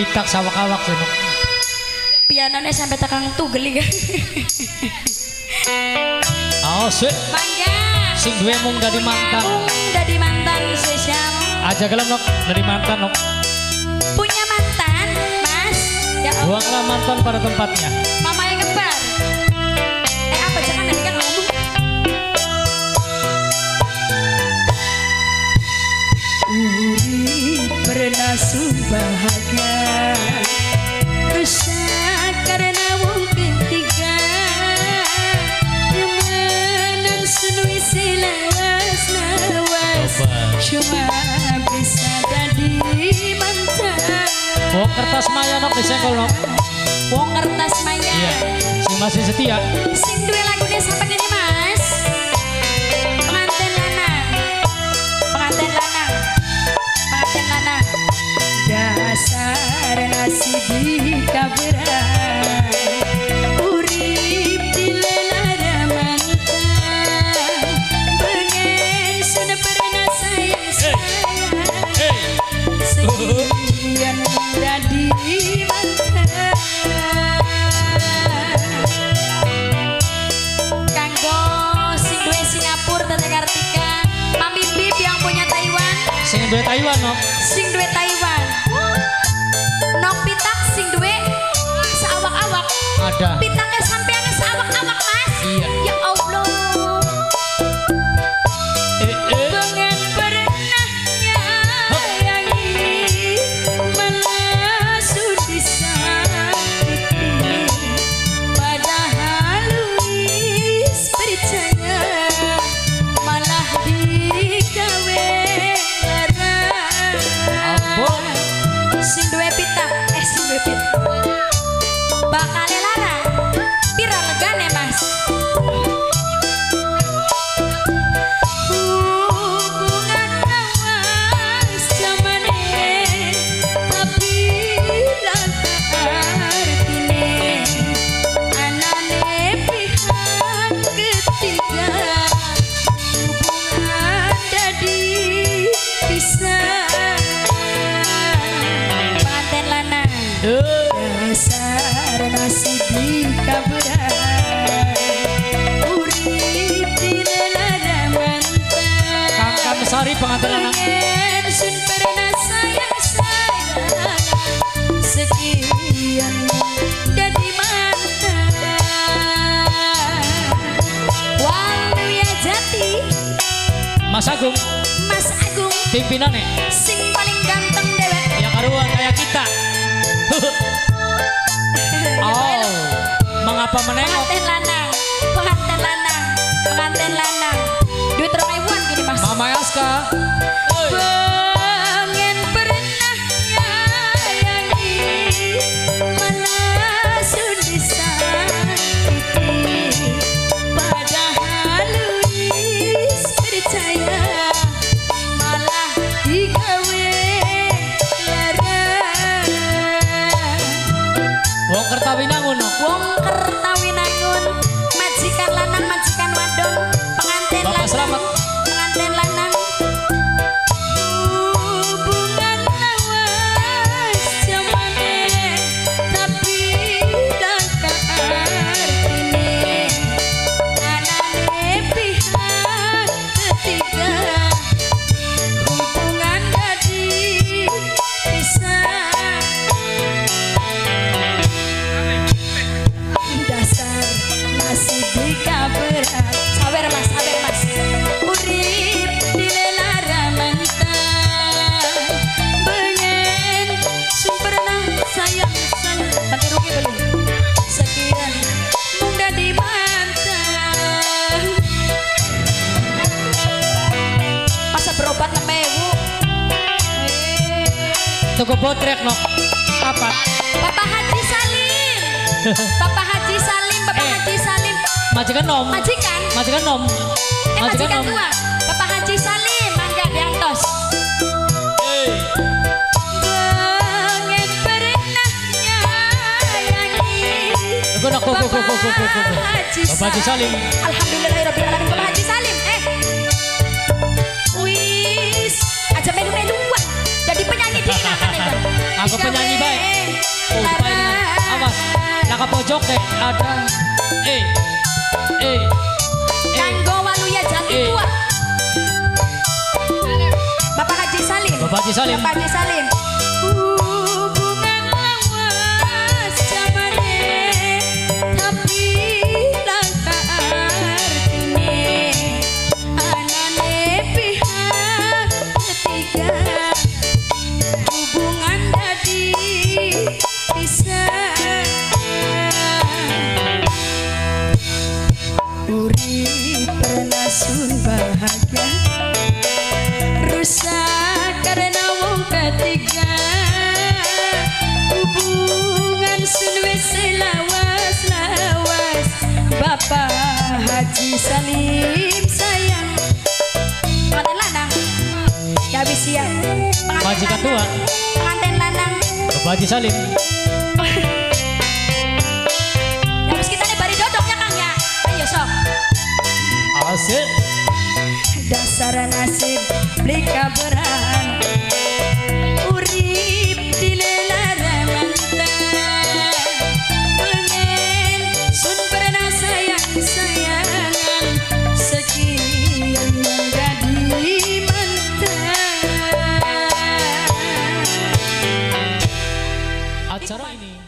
Pitak sawak-awak sih. Pianone sampai tekang tugel iki. Oh, sik. Mangga. Sing duwe mung dadi mantan. Mung dadi mantan spesial. Aja gelem nok dari mantan nok. Punya mantan, Mas. Ya Allah. Buanglah mantan pada tempatnya. Mama yang kembar. Apa jangan nanti kan ngomong. Urip bernasib bahagia. Rusak karena wong ketiga. Demenan sun wis lawas-lawas. Cuma bisa dadi mantan. Wong kertas maya nok disenggol nok. Wong kertas maya. Iya. Sing masih setia. Sing duwe lagune sampe kene Mas. Pengantin lanang. Pengantin lanang. Pengantin lanang. Dasar nasib dikaberan. Urip dilelara mantan. Pengen sun pernah sayang sayang. Sekian dadi mantan. Kanggo sing duwe Singapura Tante Kartika, Mami Bib yang punya Taiwan. Sing duwe Taiwan nok. Sing duwe Taiwan. Nok pitak sing duwe saawak-awak. Ada. Pitaknya sampeane saawak-awak Mas. Iya. Ya Allah. Pengen pernah nyayangi, malah sudah disakiti. Padahal wis percaya, malah digawe lara. Ampun. Sing duwe pitak, sing duwe pitak. Bakale lara. Pira legane Mas? Hubungan lawas zamane, tapi langka artine. Anane pihak ketiga, hubungan dadi pisah. Pengantin lanang. Dasar nasib dikaberan. Urip dilelara mantan. Kang Kamsari pengantin lanang. Pengen sun pernah sayang sayang. Sekian dadi mantan. Waluya Jati. Mas Agung. Mas Agung. Pimpinane. Sing paling ganteng dewek. Ya karuan kayak kita. Oh, mengapa menengok? Pengantin lanang, pengantin lanang, pengantin lanang. Duit 2000-an gini Mas. Mama Aska. Pengen pernah nyayangi, malah sudah disakiti. Padahal wis percaya, malah digawe lara. Wong Kertawinangun nok. Wong Kertawinangun, majikan lanang, majikan wadon, pengantin Bapak lanang, selamat. Pengantin lanang. Hubungan lawas zamane, tapi langka artine. Anane pihak ketiga, hubungan dadi pisah. Dasar nasib dikaberan. Sabar Mas, sabar Mas. Urip dilelara mantan. Pengen sun pernah sayang sayang. Nanti rugi beli. Sekian mung dadi mantan. Masa berobat 6.000. Toko botrek nok. Apa? Bapak Haji Salim. Bapak Haji Salim, Bapak Haji Salim. Majikan nom. Majikan. Majikan nom. Majikan tua. Bapak Haji Salim, mangga diantos. Pengen pernah nyayangi. Go, go, go, go, go, go, go. Haji Bapak Haji Salim. Alhamdulillahirabbil alamin Bapak Haji Salim. Wis aja melu-meluan. Jadi penyanyi dina kan itu. Aku penyanyi baik. Joke ada E E Kanggo Waluya Jati Tua. Bapak Haji Salim. Bapak Haji Salim. Bapak Haji Salim. Hubungan lawas jamane tapi langka artine anane pihak ketiga hubungan dadi bisa urip pernah sun bahagia rusak karena wong ketiga hubungan sun wis lawas-lawas Bapak Haji Salim sayang pengantin lanang ya wis siap Majikan tua. Pengantin lanang Bapak Haji Salim. Ya wis kita nih bari dodoknya Kang ya. Ayo sok. Asik. Dasar nasib beli kabaran urip dilelara mantan pengen sun pernah sayang-sayangan sekian menjadi mantan. Acara ini